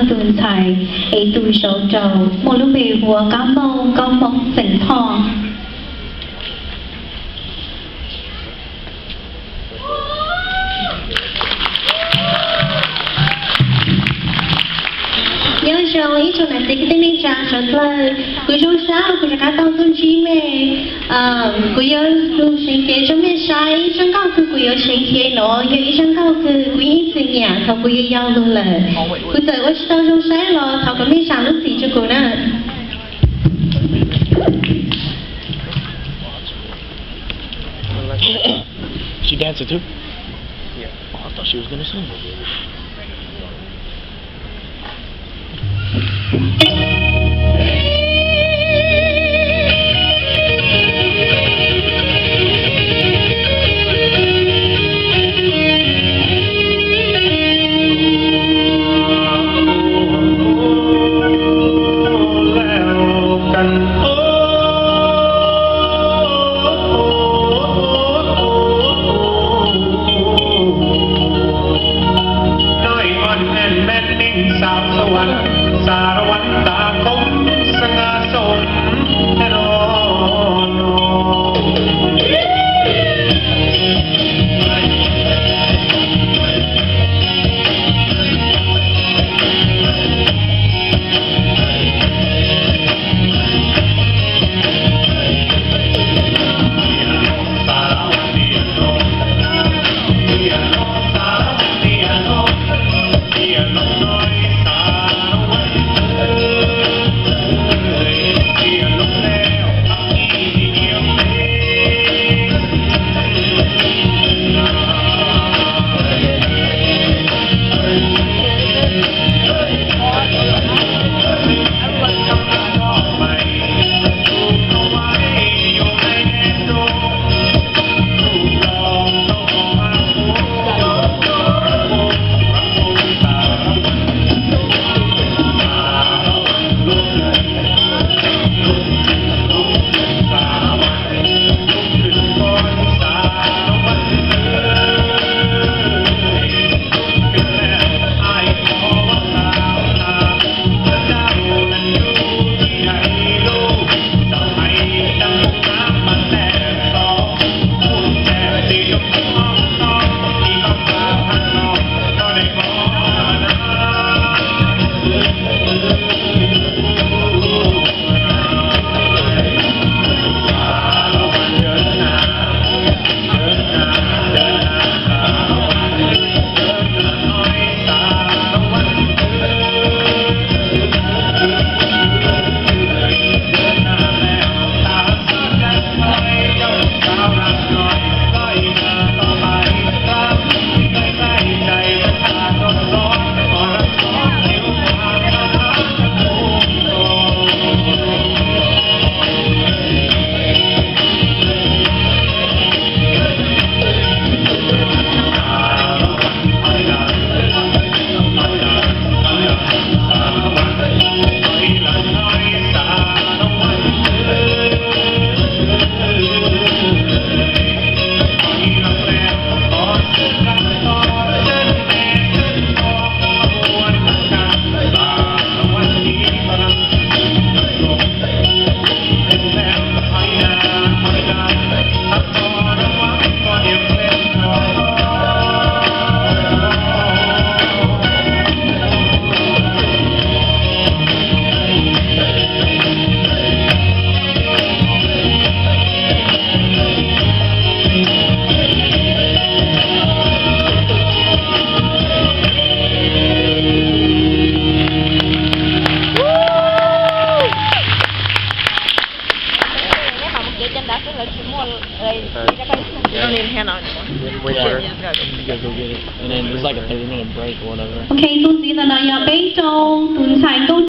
Tus ntxhais es tus zauv rau muaj lub npe hu ua Kab Mooj, Nkauj Hmoob xeem Thoj. Nyob zoo ib tsoom niam txiv kwv tij neej tsa sawv dlawg, kuv zoo sab uas kuv rov qab tau tuaj ntsib mej. Kuv yuav lug seev cev rau mej saib, ib zaj nkauj kws kuv yuav seev cev no yog ib zaj nkauj kws kuv ib txwm nyiam thaum kuv yau yau lug lawm. Kuv txawm ua tsis tau zoo saib los thov kom mej zam lub txim rau kuv na. She dancing too? Yeah. Oh, I thought she was gonna sing. Wait, wait, wait. You guys go get it. And then there's like a thirty minute break or whatever. Ok, txuas ntxiv ntawm no yog peb rau tus ntxhais Nkauj